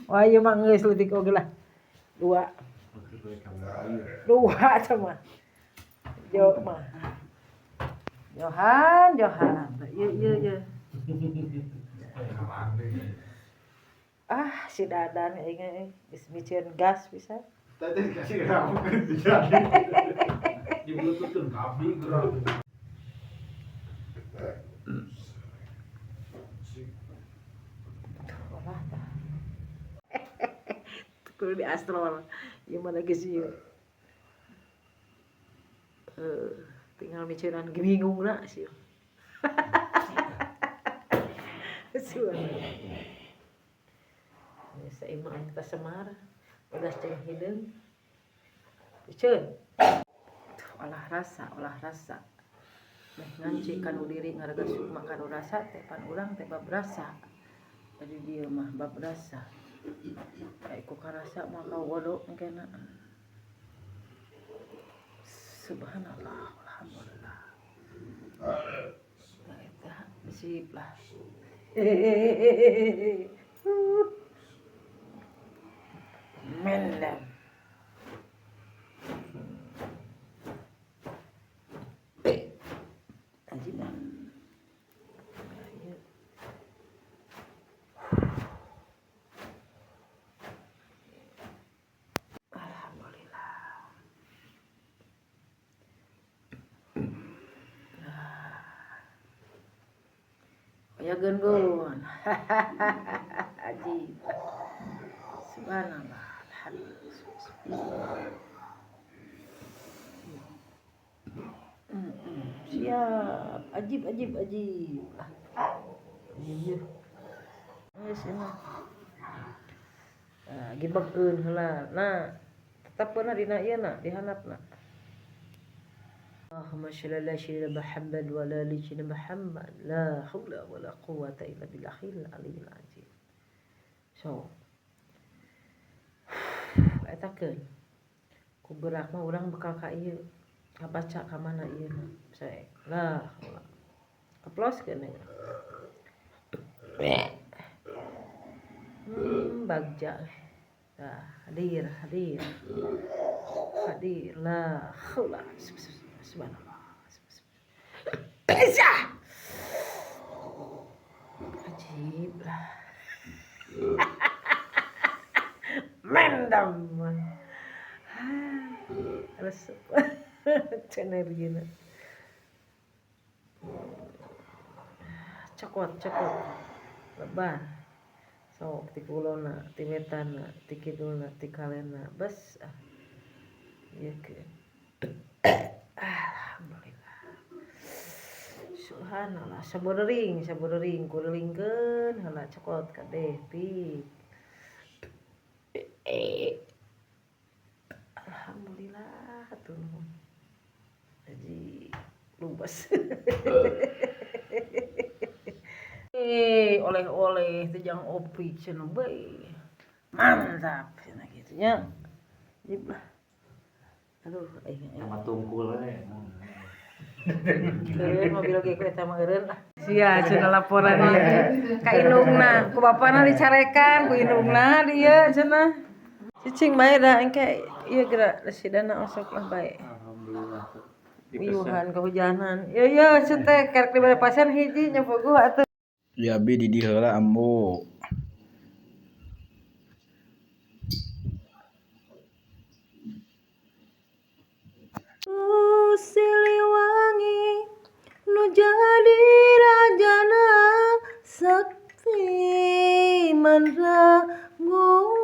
Wah ieu mah geus leutik oge lah. Dua. Dua sama. Jo mah. Johan, Johan. Ieu ieu ieu. Ah, si Dadan aing euy geus miceun gas pisan. Tadi dikasih rambut jadi. Dibelututkeun ka abdi geura. Olah tah. Kudu di astrol. Ieu mah geus ieu. Tinggal miceunan bingungna sih. Suara. Saima aing teh Semar, udah ceng hideung. Piceun. Olah rasa, olah rasa. Meh nganci kanu diri ngaregas sukma kanu rasa teh pan urang teh bab rasa. Jadi dieu mah bab rasa. Ai ku karasa mah kagodo engkena. Subhanallah, alhamdulillah. Nah, eta sip lah. Mendem. Ajib lah. Alhamdulillah. Ya genggon. Ajib. Subhanallah. Alhamdulillah. Siap. Ajib, ajib, ajib. Iya. Geus emang. Nah, gibekeun heula. Nah, tetep beuna dina ieu na, dihandapna. Allahumma sholli ala sayyidina Muhammad wa ala ali sayyidina Muhammad. La haula wala quwata illa billahil aliyil azim. So. Eta keun. Ku gerak mah urang bekal ka ieu. Kabaca ka mana ieu mah. Sae. La haula. Keploskeun we. Bagja. Nah, hadir, hadir. Hadir. La haula. Subhanallah. Ajib lah. Mendam. Resep. Cenergina. Cokot, cokot. Lebar. Sok ti kulona, ti wetana, ti kidulna, ti kalena. Bes ah. Ieu keun. Alhamdulillah. Subhanallah, sabodering, sabodering kurilingkeun heula cokot kadeh pik. Alhamdulillah hatur nuhun. Haji lumbas. Oleh-oleh teh jang opi cenah bae. Mantap cenah kitu nya. Jip lah. Aduh aing sama tungkul we. Eureun mobil ge ku eta mah eureun lah. Sia cenah laporan ieu. Ka indungna, ku bapana dicarekan, ku indungna di ieu cenah. Cicing bae da engke ieu geura residana osok lah bae. Alhamdulillah. Uyuhan kehujanan. Ieu ieu cenah teh karek dibere pasien hiji nya puguh atuh. Ya abi di dieu heula ambu. Siliwangi nu jadi rajana sakti mandraguna.